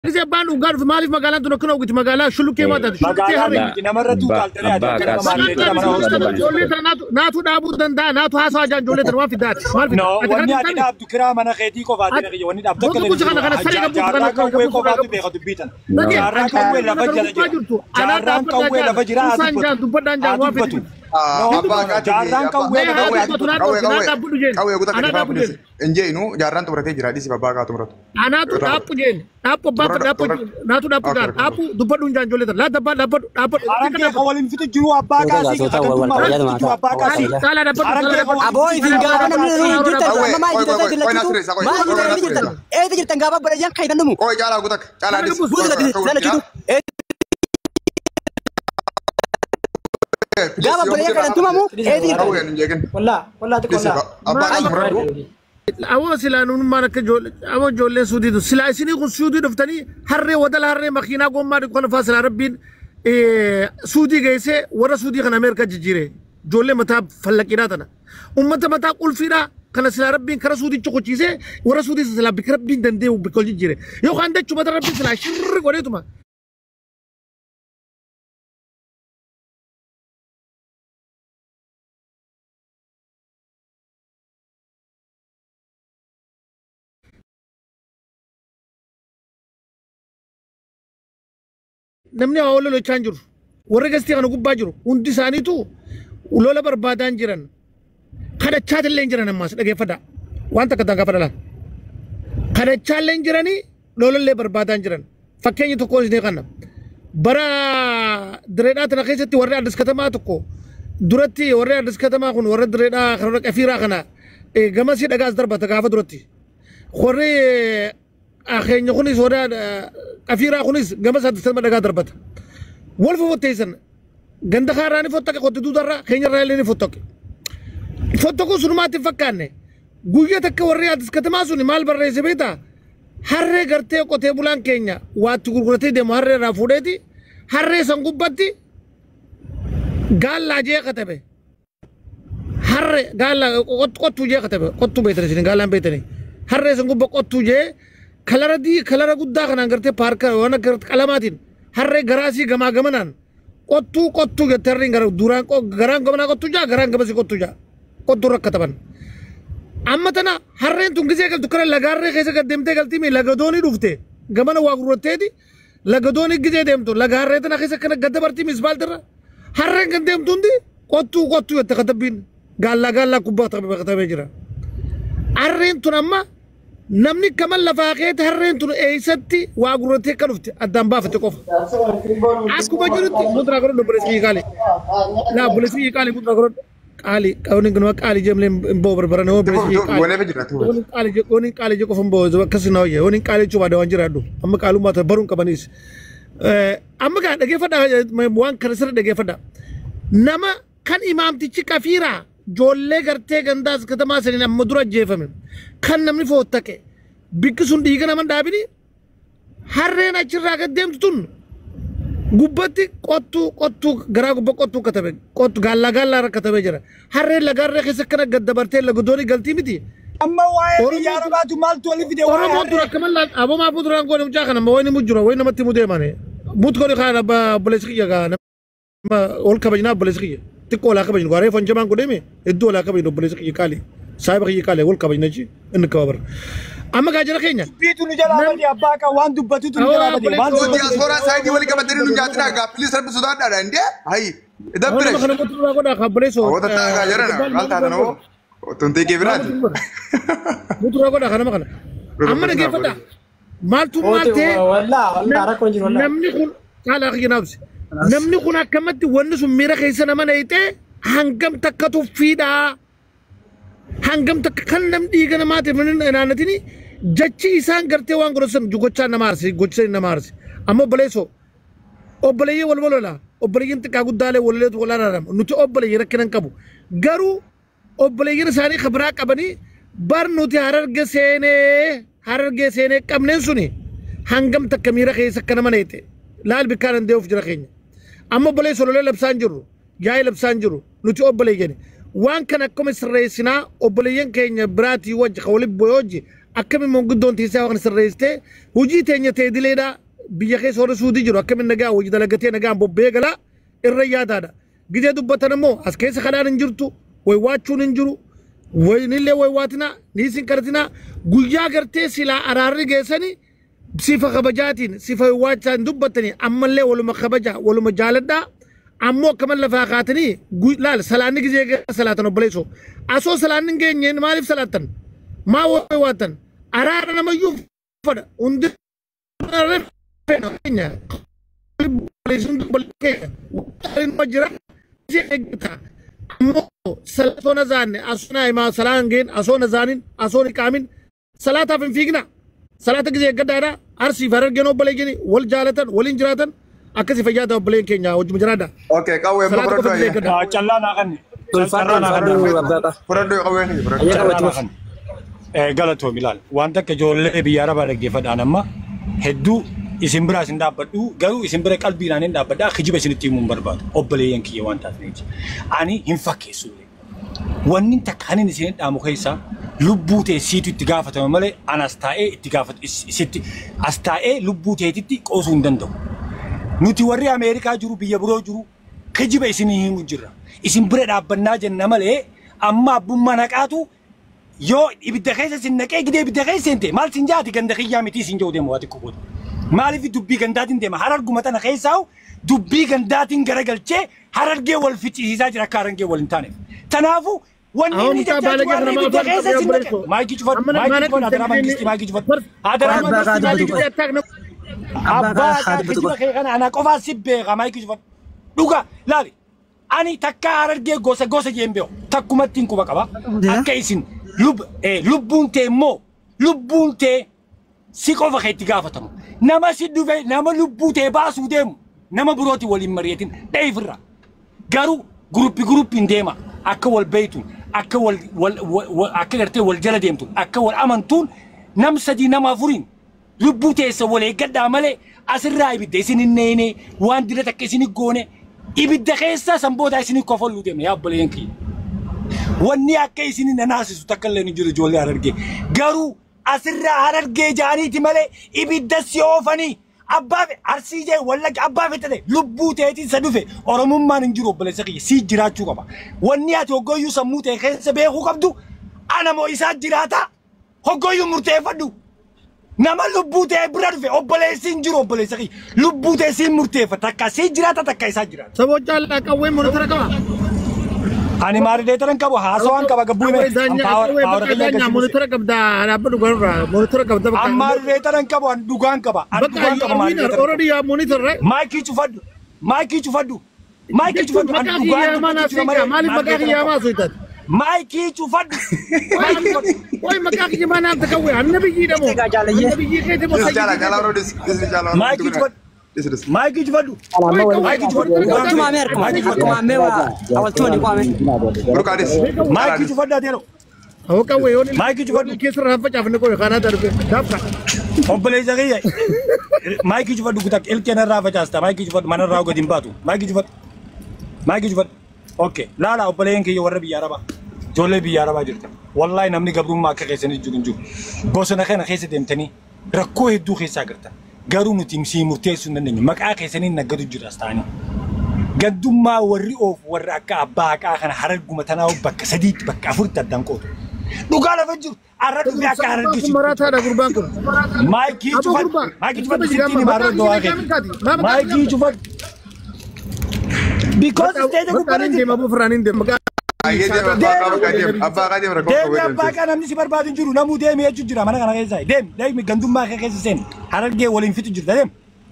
Gisee abbaan dhugaa dhufe maaliif magaalaan tun akkana hojjeti magaalaa shullukkee maa taate shullukkee Magaalaan harree. miti namarra tuutaaltanii ati akka nama maallee nama nama Ijoollee tana naatu dhaabuu danda'a naatu haasaa jaan ijoollee tana waan fidaati maal No, fidaa. wanni ati dhaabdu kiraa mana keetii qofaati na kiyya wanni dhaabdu akka Gosa kana kana saree qabdu kana jaarraa qawwee qofaatu beeka dubbii tana. Jaarraa qawwee lafa jala jira. Jaarraan qawwee lafa jira haa dubbatu. Dubbadhaan jaan Haa waan dubbatu. fedhu. Abbaa qaatii Jaarraan qawwee lafa Qawwee, jira. qawwee, qawwee. Qawwee guutaa Anaa kan dhaabbu ifaa Injeenu jaarraan xumuratee jira dhisi babbaa kaa xumuratu. Anaatu dhaabbu jeen dhaabbu abbaa dhaabbu naatu dhaabbu jaan dhaabbu dubbadhuun jaan ijoollee tana laa dabbaa dhaabbadhu dhaabbadhu. Harankee kan waliin fitu jiru abbaa kaasii Wal kan jiru abbaa kaasii. Caalaa dhaabbadhu. Aboo isin gaafa namni hin jirtan Qawwee, amma maal jirtan qawwee, qawwee, lachitu qawwee, maal qawwee, jirtan ni jirtan eessa jirtan gaafa godhan kan hitan dhumu Qoy caalaa guutaa caalaa dhisi. guutu gadi lachitu gaafa godhan kan tumamu eessa jirtan Qawwee hin jeeqin. Wallaa wallaa xiqqoo Dhisi abbaa kaa xumuratu. Awoo silaa nunummaan akka awoo ijoolleen suudiitu silaa isinii kun suudii dhuftanii harree wadala harree makiinaa gommaa dhiqu kana faa silaa rabbiin suudii geessee warra suudii kana Ameerikaa jijjiire ijoollee mataa fallaqiidhaa tana ummata mataa qulfiidhaa kana silaa rabbiin kara suudii cuquchiisee warra suudii silaa bikka rabbiin danda'e bikka ol jijjiire yookaan dachuu mata rabbiin silaa shirri godheetuma. Namni haa lolochaa hin jiru. Warri gastii kana gubbaa jiru hundi isaaniitu lola barbaadaan jiran. Kadhachaa illee hin jiran ammaas dhageeffadhaa. Waan takka ta'an gaafa dhalaan. Kadhachaa illee hin jiranii lolallee barbaadaan jiran. Fakkeenya tokko isinii kana. Bara direedhaa tana keessatti warri Addis Katamaa tokko duratti warri Addis Katamaa kun warra direedhaa kan warra qafiiraa kana gamasii dhagaas darbata gaafa duratti. Warri keenya kunis warra qafiiraa kunis gamas Addis Katamaa dhagaa darbata. Wal fofotteessan ganda kaarraa ni fottaqe qotti duudarraa keenyarraa illee ni fottaqe. Fottaquu sunumaatti hin fakkaanne guyyaa takka warri Addis Katamaa sun maal barreesse beektaa? Harree gartee qotee bulaan keenya waatti gurguratee deemu harree irraa fuudheeti harree san gubbatti gaallaa jee katabe. Harree gaallaa qottuu jee katabe qottuu beektani isin gaallaan beektani harree san gubba qottuu jee kalara dii kalara guddaa kanaan gartee paarka waan akka qalamaatiin harree garaasii gamaa gamanaan qottuu qottuu jette harreen gara duraan garaan gamanaa qottuu jaa garaan gamasii qottuu jaa qottuu rakkataban. Amma tana harreen tun gisee galtu kana lagaarree keessa gad deemtee galtii mi laga doonii dhufte gamana waa gurgurteeti laga doonii gisee deemtu laga harree tana keessa kana gad dabartii misbaaltirra harreen kan deemtu hundi qottuu qottuu jette katabbiin gaallaa gaallaa kubbaa katabee jira. Harreen tun amma namni kaman lafaa keeti harreen tun eessatti waa gurgurtee akka dhufte addaan baafate qofa. Akkuma jirutti muduraa godhadhu obboleessi qaali. Laa obboleessi qaali muduraa godhadhu. Qaali qabni kun qaali jemlee hin ba'u barbaran obboleessi qaali. Waleef jira tuure. Wani qaali je qofan ba'u akkas na wayya wani qaali jechuun baada waan jiraadhu amma qaalummaa ta'e baruun qabanis. Amma gaa dhageeffadhaa waan kana sirri dhageeffadhaa. Nama kan imaamtichi qafiiraa ijoollee gartee gandaas katamaa saniin amma dura ajjeefame kan namni foottaqe bikki sun dhiiga nama dhaabini harreen achirraa gad deemtu tun gubbatti qottuu qottuu garaa gubba qottuu katabe qottu gaallaa gaallaa katabee jira harreen lagaarree keessa akkana gad dabartee laga doonii galtii miti. Amma waa'ee biyya Arabaatu maaltu waliin fide waa'ee Oromoon dura harree. akka mallaan abomaa fuulduraan goone mucaa kana amma wayni mujjura wayni namatti himuu deemane mut godhi kaan abbaa obboleessi kiyya gaa nama ol kabajnaa obboleessi kiyya xiqqoo olaa kabajnu gaaree fonjamaan godheeme hedduu olaa kabajnu obboleessi kiyya qaali saahiba kiyya qaali wal kabajna jechi inni kababara. Amma gaa jara keenya Dubbiitu nu jalaa bade abbaa kan waan dubbatutu nu jalaa bade maal Yoo dubbatu. diyaasooraa saayidii walii qabatanii nu nyaatinaa gaaffilis rabbi sodaadhaadha indee hayi nama dabbiresh. kana mutu duraa godhaa kan obboleessoo. Hawwata taagaa jarana maal taatan hoo tuntee kee biraati. Mutu duraa godhaa kan nama kana. Amma dhageeffadhaa. Maaltu maal ta'e Wallaa wallaa rakkoon jiru wallaa. namni kun caalaa kiyya naabsi. Namni kun akkamatti wanni sun miira keessa nama naqxee hangam takka tuffiidhaa. Hangam takka kan nam dhiiga namaatiif naannatini jechi isaan gartee waan godhan gochaa nama aarsi gocha nama aarsi. Amma obboleessoo obboleeyyii wal walola obboleeyyiin xiqqaa guddaalee waloleetu wal araarama nuti obboleeyyii rakkina hin qabu garuu obboleeyyiin isaanii kabiraa qabanii bar nuti hararge seenee qabneen suni hangam takka miira keessa akka nama naqxe laal bikkaan danda'uuf jira keenya amma obboleessa lolee labsaan jirru yaa'ii labsaan jiru nuti obboleeyyan waan kana akkuma sirreessinaa obboleeyyan keenya biraatii wajji ka walitti bu'ee wajji Akkamiin manguddoon tiisaa waan sirreessitee hojii teenya ta'e dileedha biyya keessa warri suudii jiru akkamiin nagaa hojii dalagatee nagaan bobbee galaa irra yaadaadha. Gizee dubbatan immoo as keessa kadhaan hin jirtu waywaachuun hin jiru waynillee waywaatina niisin kadhatina guyyaa gartee silaa araarri geessanii sifa kabajaatiin sifa waywaachaan dubbatanii ammallee waluma kabaja waluma jaaladhaa. Ammoo akkaman lafaa kaatanii laal salaanni gizee salaatan obboleessoo asoo salaanni hin geenyeen maaliif salaattan maa waywaatan araara namayyuu fadha hundi ammoo salaatoo zaanne asoo himaa salaan geen asoo zaanin asoo iqaamin salaataaf hin fiigna salaata gizee eeggadhaadha arsiif harargeen obboleeyyiin wal jaalatan waliin jiraatan akkasii fayyaada obboleen keenya wajjuma jiraadha. Okay, qawwee amma Salaata qofa fudhadhu. eeggadha. Callaa naa kanne. Ulfaadhu ulfaadhu abbaa. Fudhadhu qawwee kiyya fudhadhu. Ayyaa qabatu. Galatoomi ilaal. Waan takka ijoollee biyya arabaa dhaggeeffadhaan amma hedduu isin biraa isin dhaabbadhu garuu isin bira qalbiidhaan hin dhaabbadhaa kijiba isinitti himuu hin barbaadu. Obboleeyyan kiyya waan taataniif. Ani hin fakkeessu. Wanni takka kanin isin dhaamu keessaa lubbuu ta'e siitu itti gaafatama malee ani as taa'ee itti gaafatu isitti as taa'ee lubbuu ta'eetitti qoosuu hin danda'u. Nuti warri Ameerikaa jiru biyya biroo jiru kijiba isinii himu jirra. Isin bira dhaabbannaa jenna malee amma abbummaa naqaatu yoo ibidda keessa isin naqee gidee ibidda keessa seente maal sin jaati ganda kiyyaa miti isin jedhu deema waa xiqqoo booda. Maaliif dubbii gandaatiin deema hararguma tana keessaa dubbii gandaatiin garagalchee harargee wal ficcisiisaa jira akka harargee wal hin taaneef. Tanaafuu wanni Awwa inni mucaa jechaa jiru baalagee warri kana ibidda maal keessa isin naqee. afaan Maayikii cufadhu Amma maayikii cufadhu adaraa mangistii maayikii cufadhu adaraa Abbaa mangistii kaa maayikii dubbatu cufadhu. Abbaa Abbaa kaa haa dubbatu kijiba kee kana ana qofaa si beeka maayikii cufadhu. Dhuga laali ani takka harargee gosa gosa jeen beeku takkumatti hin quba qaba akka isin lubbuun tee immoo lubbuun tee si qofa kee itti gaafatamu nama si dhufe nama lubbuu tee baasuu deemu nama birooti waliin mari'atin dheefirra garuu guruppi guruppiin deema akka wal beeytuun akka wal wal akka gartee wal jala deemtuun akka wal amantuun nam sadii nama afuriin lubbuu teessa wal eeggadhaa malee asirraa ibidda isin hin neene waan dila takka isin hin goone ibidda keessa sanboodaa isin hin kofaluu deemna yaa obboleeyyan kiyya. Wanni akka isin hin nanaasisu takka illee hin jiru ijoollee harargee garuu asirraa harargee jaaniiti malee ibidda si oofanii abbaa arsii jee wallagga abbaa fedhate lubbuu teetiin isa dhufe oromummaan hin jiru obboleessa kiyya sii jiraachuu qaba. Wanni ati hoggoyyuu sammuu ta'e keessa beekuu qabdu ana moo isaa jiraata hoggoyyuu murteeffadhu. Nama lubbuu ta'e bira dhufe obboleessi hin jiru obboleessa kiyya lubbuu ta'e siin murteeffata takka sii jiraata takka isaa jiraata. Saboo caalaa qawwee monitara qaba. Ani maarideetaran qabu haasawaan qaba gabbuu hime. Qawwee daanyaa qawwee bakka daanyaa monitara qabda dhaabbadhu garra monitara qabda bakka. An maarideetaran qabu an dhugaan qaba. An Bakka dhugaan qaba you are winner maarideetaran. already you are monitor right? Maayikii cufadhu. Maayikii cufadhu. Maayikii cufadhu. An Maqaa dhugaan kiyyaa maa dubbachuu jira naaf malee maaliif maqaa kiyyaa maarideetaran maa qabu. soitat? Maayikii cufadhu. Maayikii cufadhu. Oi maqaa kiyya maa naaf qawwee anna biyyii damo. Egaa jaalayyee. Anna biyyii keeti moo Dis sayyidii jala jala keeti? bro dis dis jala. Maayikii cufadhu. Dis dis. Maayikii cufadhu. Maayikii cufadhu. Akkuma amee harkuma. Maayikii cufadhu. Akkuma amee waa awwaltuu ni qaame. Burqa dis. Maayikii cufadhu adeero. Awwa qawwee yoon Maayikii cufadhu. keessa irraa facaafne qoye kanaa darbe. Daafka. Obboleessa kiyya. Maayikii cufadhu kutaa ilkeen irraa facaasta. Maayikii cufadhu manarraa gadi hin baatu. Maayikii cufadhu. Maayikii cufadhu. Okay. Laala obboleeyyan kiyya warra biyya arabaa. Ijoollee biyya arabaa jirta. Wallaahi namni gabrummaa akka keessanii jiru hin jiru. Bosona kana keessa deemtanii rakkoo hedduu keessaa gartan. Garuu nuti sii murteessuu hin dandeenyu. Maqaa keessanii naggatu jira as ta'anii. Gaddummaa warri oofu warra akka abbaa haqaa kana hararguma tanaa bakka sadiitti bakka afuritti addaan qoodu. Dhugaa lafa jiru har'a dhufee akka harargee Kun maraataadha gurbaan kun. Maayikii Aboo cufadhu. gurbaa. Maayikii cufadhu sittiin hima har'a du'aa keeti. Maayikii cufadhu. Because isteeta Bakka gubbaarra hin jirta. deema bufraan hin deema. Ayyee deema abbaa qaa deema abbaa qaa deema rakkoo Deemi qawwee abbaa deemte. qaa namni si barbaadu hin jiru namuu deemi jechuun jira mana kana keessa. Deemi deemi gandummaa kee keessa seeni. Harargee waliin fixu jirta deemi.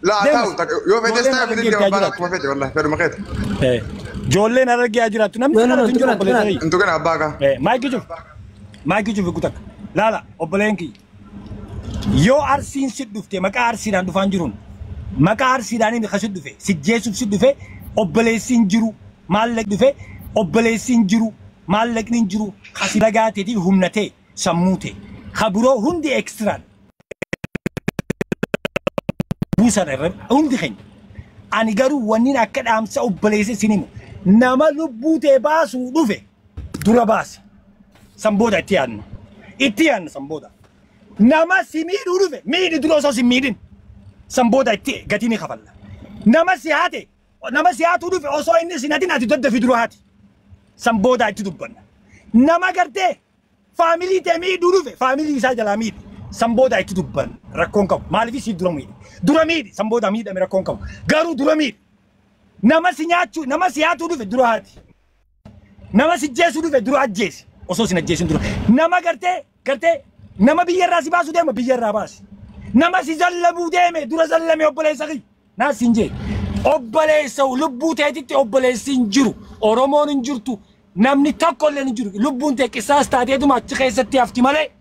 Laa Deemi. ta'u yoo fetes Ijoolleen ta'e harargee fedhe deema abbaa jiraattu. akkuma fedhe wallahi fedhuma keeti. Ijoolleen harargee jiraattu namni No, si no, no, kadhatu hin jiru tukana, obboleessa tukana. kiyya. Intu kana abbaa qaa. Maayikii cufi. Maayikii cufi kutakka. Laala obboleen kiyya. Yoo arsiin si dhufte maqaa arsiidhaan dhufaan jiruun maqaa arsiidhaan inni kasi dhufe si jeesuuf si dhufe obboleessi hin jiru maallaqni dhufe obboleessi hin jiru maallaqni hin jiru kasi lagaa ta'eetiif humna ta'e sammuu ta'e ka biroo hundi ekstiraadha. Buusan irra hundi keenya. Ani garuu wanni akka dhaamsa obboleessa isin himu nama lubbuu ta'e baasuu dhufe dura baase. San booda itti yaadna. Itti yaadna san booda. Nama si miidhuu dhufe miidhi dura osoo si miidhin. San booda itti gatii ni kafalla. Nama si haate nama si haatuu dhufe osoo inni si hatin ati daddafi dura haati. San booda itti dubbanna. Nama gartee faamilii tee miidhuu dhufe faamilii isaa jalaa miidhi. San booda itti dubbanna rakkoon qabu. Maaliif si dura miidhi? Dura miidhi san booda miidhame rakkoon qabu. Garuu dura miidhi. Nama si nyaachuu nama si haatuu dhufe dura haati. Nama si jeesuu dhufe dura ajjeesi. Osoo sin ajjeesin dura. Nama gartee nama biyyarraa si baasuu deema biyyarraa baasi. Nama si zallamuu deeme dura zallame obboleessa kiyya. Naas hin jee. Obboleessa lubbuu teetitti obboleessi hin jiru. Oromoon hin jirtu. Namni tokko illee hin jiru. Lubbuun tee qisaas taateetuma achi keessatti hafti malee.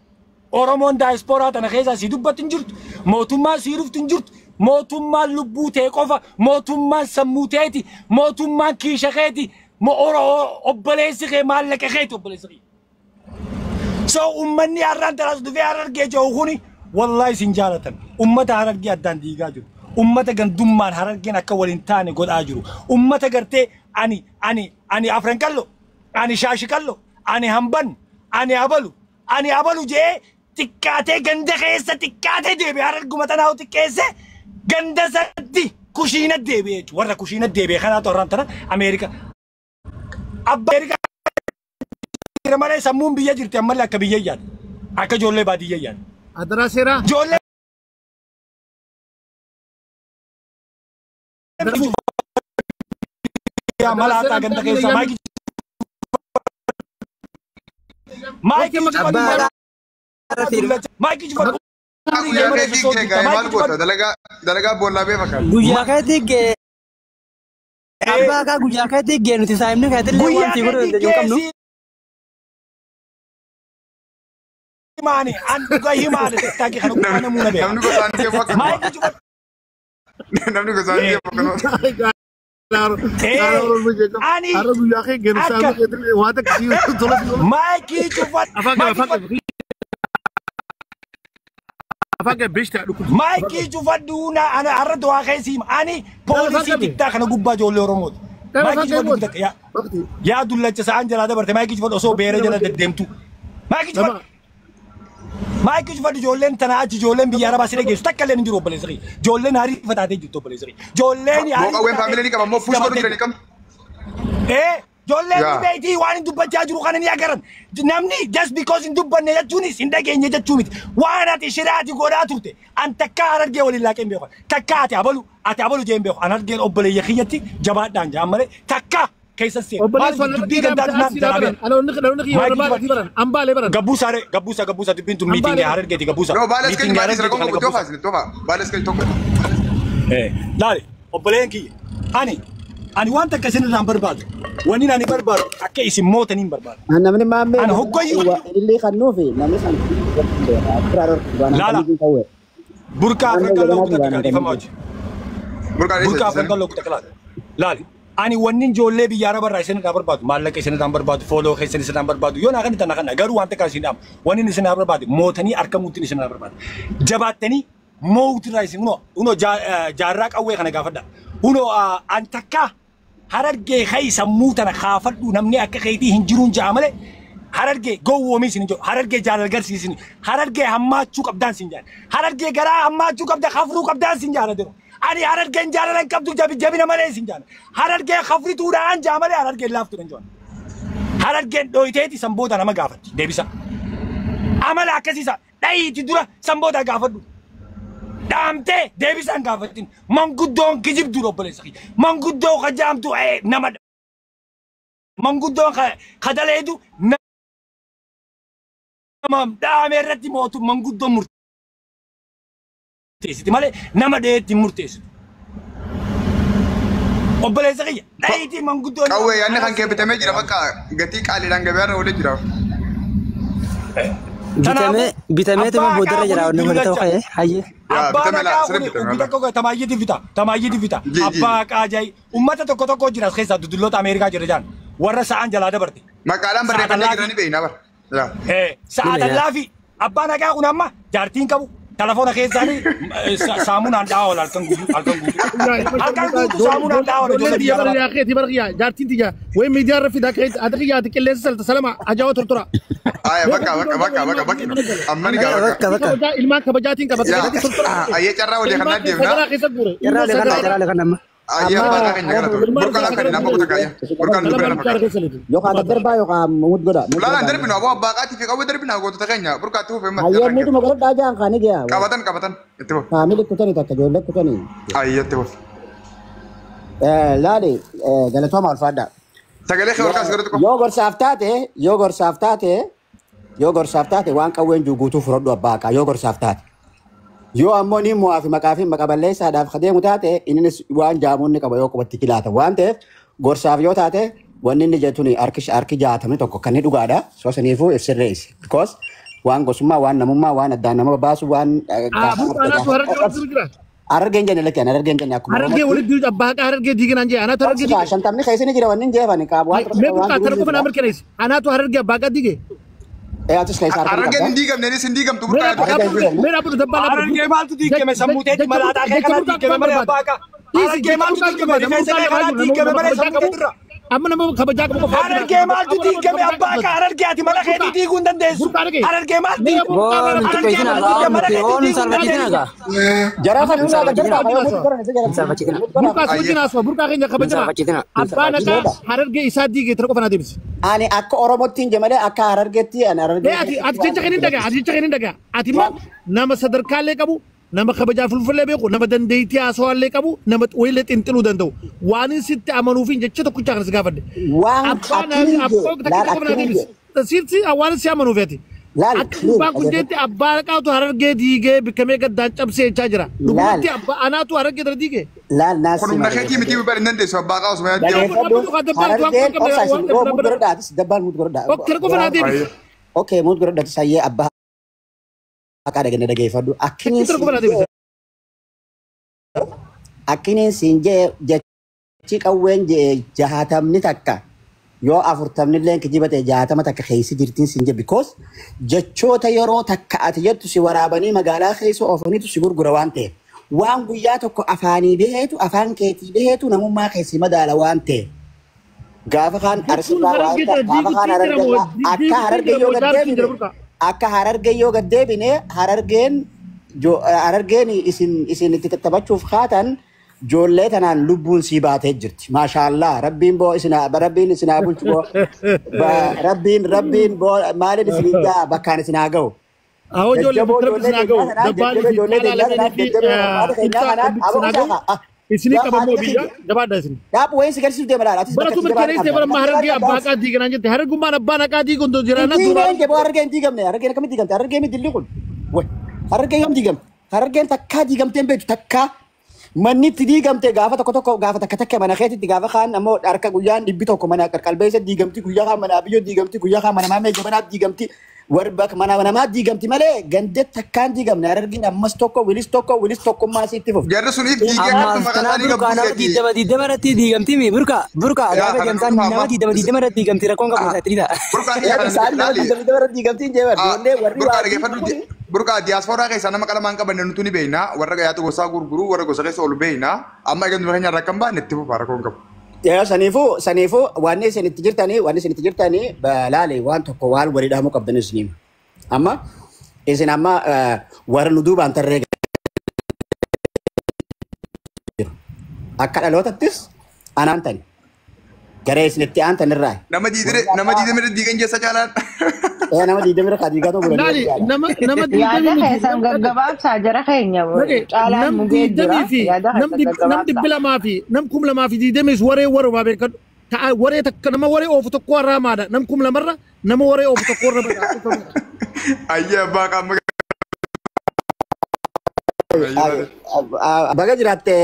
Oromoon daayispooraa tana keessaa si dubbatti hin jirtu. Mootummaan si dhuftu hin jirtu. Mootummaan lubbuu tee qofa. Mootummaan sammuu teeti. Mootummaan kiisha keeti. Obboleessi kee maallaqa keeti obboleessi kee. So ummanni har'aan tanaas dhufee Harargee jiru kuni wallahi isin jaalatan. Ummata Harargee addaan diigaa jiru. Ummata gandummaan Harargeen akka waliin taane godhaa jiru. Ummata gartee ani ani ani afran qallo, ani shaashi qallo, ani hamban, ani abalu, ani abalu jee xiqqaatee ganda keessa xiqqaatee deebi'ee Hararguma tanaa xiqqeesse ganda satti kushiina deebi'ee jechuudha. Warra kushiina deebi'ee kanaatu har'aan tana Ameerika. Abba Ameerikaa malee sammuun biyya jirti ammallee akka biyya yaadu. Akka ijoollee baadiyyaa yaadu. Adaraa seeraa. Ijoollee malaataa ganda keessa maayikii maayikii cufadhu. Guyyaa keetii gee maal goota dalagaa boollaa bee fakkaata. Guyyaa keetii gee abbaa kaa guyyaa keetii gee nuti saayimni keetillee wanti godhu hin qabnu. Himaani an dhuga himaani takkii kana dhugaa namuu na beeka. Namni gosaan kee fakkaata. Maayikii cufadhu. Namni gosaan kee fakkaata. Ani maayikii cufadhu. Maayikii cufadhu na ana har'a du'aa keessi hima. Ani poolisii xiqqaa kana gubbaa ijoollee Oromooti. Maayikii cufadhu takka yaa yaa dullacha sa'aan jalaa dabarte maayikii cufadhu osoo beera jala deddeemtu. Maayikii cufadhu. Maayikii cufadhu ijoolleen tanaa achi ijoolleen biyya Arabaa si dhageessu takka illee hin jiru obboleessa kiyya. Ijoolleen hariifa taatee jirtu obboleessa kiyya. Ijoolleen Qawween faamilee ni qaba immoo fuush godhu jirani kam. Ijoolleen ni beektii waan hin dubbachaa jiru kana ni agaran. Namni just because hin dubbanne jechuunis hin dhageenye jechuu miti. Waan ati shiraati godhaa turte an takka Harargee waliin laaqee hin beeku. Takka ati abalu jee hin beeku. An Harargeen obboleeyya kiyyatti jabaadhaan jaan malee takka keessa seenu. Dubbii gandaa Gabbuusaa gabbuusaa gabbuusaa dubbiin tun miitingii Harargeeti gabbuusaa. No baales keenya baales rakkoon tokko tofa isin tofa baales keenya tokko. Laali obboleen kiyya ani waan takka isin irraan barbaadu wanni ani barbaadu akka isin mootaniin barbaadu. Namni maammee Ani hoggayyuu illee kan nuufi namni kan Laala burqaa afran qalloo kutaa dhiifamaa hojii. Burqaa afran qalloo kutaa laali. Ani wanni ijoollee biyya Arabaa irraa isin irraa barbaadu maallaqa isin irraa barbaadu fooloo keessan isin irraa barbaadu yoo naa kan tana garuu waan takka isin dhaamu wanni isin irraa barbaadu mootanii argamuutiin isin irraa barbaadu jabaattanii mootirraa isin unoo jaarraa qawwee kana gaafadha unoo an takka Harargee kay sammuu tana kaafadhu namni akka keetii hin jiruun ja'a malee Harargee gowwoomii isin jedhu Harargee jaalala garsiisin Harargee hammaachuu qabdaan isin jaan Harargee garaa hammaachuu qabda kafruu qabdaan isin jaala jiru. Ani Harargeen jaalala hin qabdu jabina malee isin jaan Harargee kafrituudhaan jaa malee Harargeen laaftuudhaan jaan Harargeen dhooyiteeti san booda nama gaafatti deebisa. Amala akkasiisa dhayiiti dura san booda gaafadhu. Dhaamtee deebisaan gaafattin manguddoon kijibduu obboleessa kiyya manguddoo kajaamtu nama manguddoon kadaleetu nama dhaame irratti mootu manguddoon murteessiti malee nama dheetti murteessitu. Obboleessa kiyya dhayiitii manguddoon. Qawwee yaadni kan kee bitamee jira bakka gatii qaaliidhaan gabaarra oolee jira. Bitamee tuma boodarra jira wanni kun ta'u ka'ee hayyee. Abbaa maqaa kuni tokko tamaayyiti fita tamaayyiti fita abbaa qaajay ummata tokko tokko jira as keessaa dudulloota Ameerikaa jira jaan warra sa'aan jalaa dabarte. Maqaadhaan barreeffannee jiranii beekna bara. Sa'aatan laafi abbaan haqaa kun amma jaartiin qabu Telefoona keessaanii saamunaan dhahaa oola halkan guutuu halkan guutuu. Halkan guutuu saamunaan dhahaa oola ijoollee biyya Ijoolleen arabaa. biyya keetii bara kiyya jaartiin tiyya wayi miidiyaa irra fidaa keetii ati kiyya ati qilleensa salta salama ajaa'oo tortora. Aya bakka bakka bakka bakka bakki. Amma ni gaa bakka. Bakka bakka. Ilmaan kabajaatiin qaba. Yaa ayyee carraa walii kanaa deemna. Sagaraa keessa guure. Carraa lee kana carraa lee kana amma. Ayyee abbaa qaa keenya kana ture. Burqaan akka nama kuta kaayya. Burqaan dubbina nama fakkaata. Yookaan daddarbaa yookaan mut godha. Ulaalaan darbinu aboo abbaa qaatii fi qawwee darbina gootota keenya burqaatti fufee Hayyee mutuma godhadhaa jaan kaanii gaya. Qabatan qabatan itti fufe. Faamilii kutanii takka ijoollee kutanii. Ayyee itti fufe. Laali galatooma ulfaadhaa. Sagalee kee ol kaasi godhatu qofa. Yoo gorsaaf taate yoo gorsaaf taate yoo gorsaaf taate waan qawween jiru guutuu fudhadhu abbaa haqaa yoo gorsaaf taate. Yoo ammoo ni mo'aa fi maqaa fi maqa balleessaadhaaf kadeemu taate innis waan jaamuun ni qaba yoo qubatti kilaata waan ta'eef gorsaaf yoo taate wanni inni jettuun harki 61 kan inni dhugaadha. Soo saniifuu if sirreessi. Because waan gosummaa waan namummaa waan addaan nama baasu waan Burqaanaatu harargee walitti jira. Harargeen jenne lakkeen harargeen jenne akkuma Harargee walitti jiru abbaa haqaa harargee diiganaan jee anaatu harargee diige. 50 keessa ni jira wanni hin jeefani qabu waan Mee burqaa tana qofa naa mirkaneessi. Anaatu harargee abbaa haqaa diige. Atis keessa harka Harargeen hin diigamne innis hin diigamtu burqaa. Mee dhaabbatu dabbaa Harargee maaltu diigame sammuu teetti malaataa kee kanaa diigame malee abbaa haqaa. Harargee maaltu diigame rifeensa kee kanaa diigame malee sammuu teetti. Amma nama kabajaa qabu qofa. Harargee maaltu diigame abbaa haqaa harargee ati mana keetii diiguu hin dandeessu. Harargee maal diigame? Boo nuti qo'itina gaa nuti oo nu salphachitina gaa. Jaraa kan hundaa gaddarba Salphachitina. Burqaa si wajjin haasawaa burqaa keenya kabajamaa. Salphachitina. Abbaan haqaa harargee isaa diige tana qofa naa deebisi. Ani akka Oromootti hin jemalee akka Harargeetti ani Harargee. Ati ati jecha kan hin dhagaa ati jecha kan hin dhagaa ati immoo nama sadarkaalee qabu nama kabajaa fulfullee beeku nama dandeettii haasawaallee qabu nama wayilee xinxiluu danda'u waan hin sitti amanuufiin jecha tokkicha kan si gaafadhe. Waan Abbaan akkamiin abbaa jee laal takka qofa naa akkamiin deebisi. jee Sitti waan si amanuuf ati. laal Akka gubbaan kun jetti abbaa haqaatu harargee diigee bikkamee gaddaan cabsee jechaa jira. Dhugumatti abbaa anaatu harargee dara diigee. Laal naas Kun humna keetii miti bari hin dandeessu abbaa qaa osuma yaadde. Dhageeffadhu Harargeen obsa isin oo mut godhadha atis dabbaan mut godhadha. Okkee qofa naa deebisi. Okay mut godhadha atis hayyee abbaa haqaa dhagenne dhageeffadhu. Akkiniin Tana qofa naa deebisi. Akkiniin siin jee jechi qawween jee 60 takka yoo 40 illee kijiba ta'e 60 takka keessa jirtiin siin jee because jechoota yeroo takka ati jettu si waraabanii magaalaa keessa oofaniitu si gurgura waan ta'eef waan guyyaa tokko afaanii baheetu afaan keetii baheetu namummaa keessi madaala waan ta'eef. Gaafa kaan Jechuun arsisaa waan harargee ta'e tana gaafa kaan diiguutti jira moo harargee akka harargee diiguutti jira yoo moo gad jaarsi jira deebine burqaa. akka harargee yoo gad deebine harargeen harargeen isin isin itti tattaphachuuf kaatan ijoollee tanaan lubbuun sii baatee jirti. Maashaallah rabbiin boo isin rabbiin isin haa bulchu boo rabbiin rabbiin boo maaliin isin ijaa bakkaan isin haa ga'u. Ahoo ijoollee Jajjaboo rabbi ijoollee isin haa ga'u. keenyaa kanaa Dabbaalii jajjaboo fi ijoollee caalaa keenyaa kanaa lameenii fi jajjaboo barbaada keenyaa ibsaa kanaa rabbi isin aboo haa ga'u. isaa Isinii yaa qabamoo haadha biyya kiyya. jabaadha isin. Dhaab wayin si garsiisuu deema laala atis bakka Baratu itti jabaadha mirkaneessee qabda. bara amma Bakka harargee jabaadha abbaa qabda. haqaa diiganaan jette harargummaan abbaan haqaa diigu hundoo jiraannaa duraa. Diigeen jaboo harargeen diigamne harargeen akkamitti diigamte harargeen dilli kun way harargeen yoom diigamte harargeen takkaa diigamtee hin beektu takkaa manni itti diigamte gaafa tokko tokko gaafa takka takka mana keetitti gaafa kaan ammoo harka guyyaan 100 mana qalbeessa diigamti guyyaa kaan mana abiyyoo diigamti guyyaa kaan mana maamee jabanaat diigamti warri bakka mana namaa diigamti malee gandee takkaan diigamne harargeen ammas tokko wilis tokko wilis tokkummaa sitti fufu. Jarri sun if diigee Ammaaf akkuma maqaa tanaa isaanii burqaa nama qabdu 20 20 irratti diigamti mi burqaa burqaa Yaa gaafa kana deemtaan dhufa nama amma. 20 20 irratti diigamti rakkoon qabu isaa itti Burqaa kiyya kana Isaan nama laali. 20 20 irratti diigamti hin jeeban ijoollee warri Burqaa waa dhaggeeffadhu. diigu kuni Burqaa diyaaspooraa keessaa nama qalamaan qabanne nuti ni beekna. Warra yaatu gosaa gurguru warra gosa keessa ol beekna. Amma egaa keenya irraa kan baanne itti fufa rakkoon qabu. Yoo saniifuu saniifuu wanni isin itti jirtanii wanni isin itti jirtanii laale waan tokko waan walii dhahamuu qabdan isin amma isin amma warra nu duubaan tarree jiru akka dhalootattis anaan tani garee isin itti aantan irraa Nama diidire nama diidire diigan jeessa caalaan. ee nama 20 irraa diigatoo bulanii Laali nama nama Yaada 20 miti. keessan gaggabaabsaa jara keenya Dhage caalaan nam mugee jira. 20 fi Yaada nam keessan nam gaggabaabsaa. 200 fi nam 2020 waree warumaa beekadhu. Ta'a waree takka nama waree oofu tokko irraa maadha. Nam 2000 irra nama waree oofu tokko irra badaa. Ayyee abbaa qaama. Baga jiraatte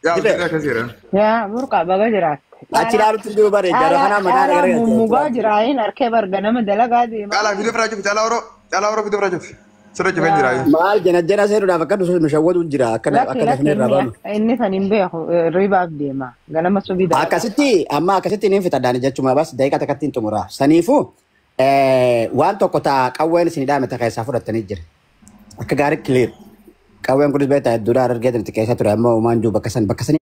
Yaa Dibe. hojii akkas jedhan. Yaa burqaa baga jiraatte. Achi ilaalutti jiru bare jara Caalaa kanaa mataa caalaa gara mummugaa jiraayin harkee barga nama dalagaa deemaa. Caalaa fidee firaa cufi caalaa horoo caalaa horoo fidee firaa cufi. Sirra cufee jira. Maal jana jana seenuudhaaf akka nu shawwatu jira akka Lakki akka lakki dafnee irraa inni baanu. inni san hin beeku ribaaf deema. Ganama subii dalagaa. Akkasitti amma akkasitti niin fixadhaan jechuudha bas daqiiqa takkatti hin xumura. Saniifuu waan tokko ta'a qawween isin hidhaame ta keessaa fudhattanii jira. Akka gaarii clear. Qawween kunis beektaa hedduudha Harargee itti keessa ture amma uumaan jiru bakka san bakka sanii.